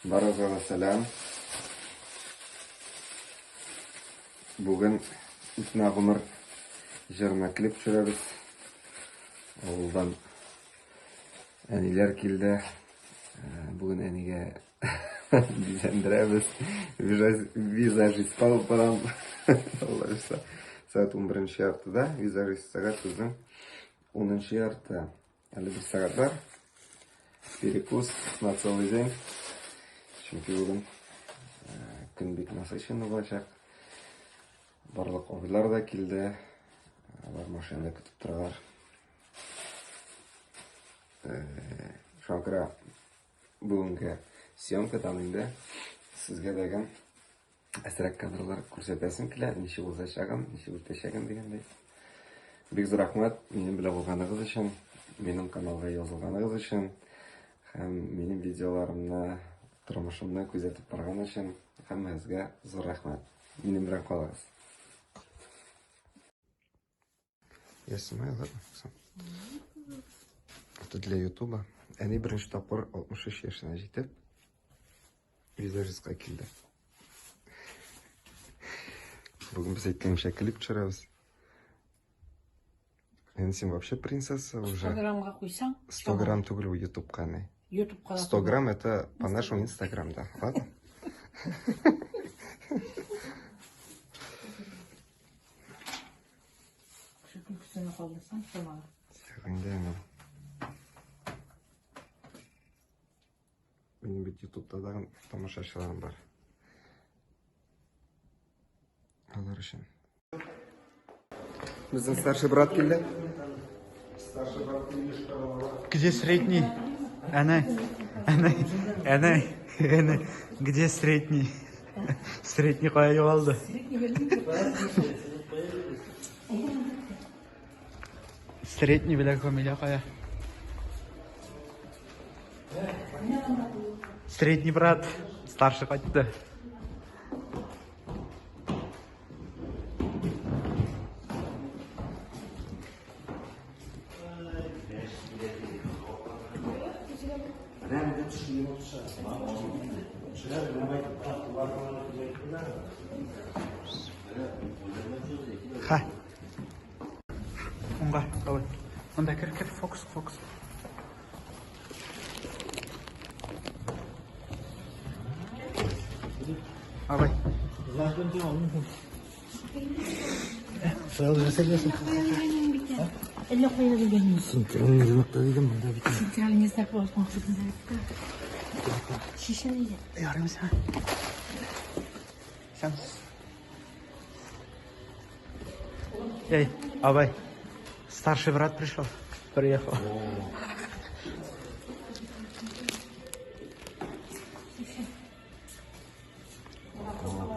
Барыгызга да сәлам. Бүген Үтмә гомер җырына клип төшерәбез. Авылдан әниләр килде. Бүген әнигә бизәндерәбез. Визажистка алып барам. Алла бирса. Сәгать 11 яртыда визажист сәгать безнең 10 ярты. Әле бер сәгать бар. Перекус на целый день. Чөнки бүген көн бик насыщенный булачак. Барлык абыйлар да килде. Алар машинада көтеп торалар. Шуңа күрә бүгенге съемкадан инде сезгә дәген әзрәк кадрлар күрсәтәсем килә, ничек узачагын, ничек үтәчәген дигәндәй. Бик зур рәхмәт минем белән булганыгыз өчен, минем каналга язылганыгыз өчен һәм минем видеоларымны, тормышымны күзәтеп барган өчен һәммәгезгә зур рәхмәт. Минем белән калыгыз. Я снимаю, ладно? Всё. Это для Ютуба. Әни беренче тапкыр 63 яшенә җитеп, визажистка килде. Бүген без әйткәнчә клип төшерәбез. Әни, син вообще принцесса уже. 100 граммга куйсаң, 100 грамм түгел бу Ютубка, әни. Ютубка 100 грамм это по нашему Инстаграм, да. Ладно? Шул көлкесенә калдырсаң, чамалы. Инде әни. Минем бит Ютубта тагын тамашачыларым бар. Алар өчен. Безнең старший брат килде. Старший брат килде. Где средний? Әнә, әнә, әнә, әнә. Где средний? Средний кая югалды? Средний белән Камилә кая? Средний брат, старший кайтты. Ха. Уңга, давай. Монда кер, кер, фокус, фокус. Абай. Әллә кая белгәнмен. Центральный рынокта дидем, монда бит. Центральный знак максатында. Шешен иде. Ярыйм сиңа. Сән. Эй, абай. Старший брат пришел. Приехал.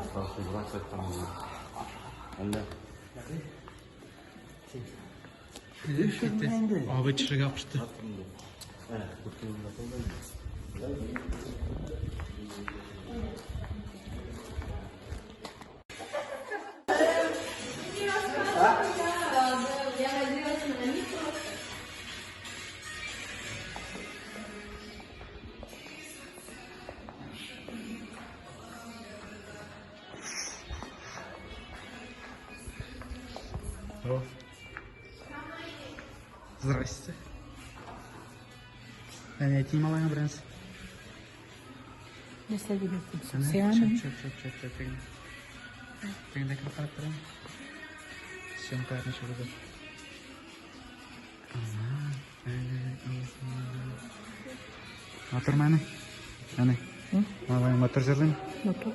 Старший брат Абый төшергә кушты. О. Здрасте. Әни, әйтим малайга бераз. Нәрсә дип әйтим? Әнә, Сиңа Чөп, мени? чөп, чөп, чөп, чөп, тегендә. Тегендә кереп карап торам. Съемка ничек уза. Ага, әнә, әнә. Матурмы, әни? Әни, малаең матур җырлыймы? Матур.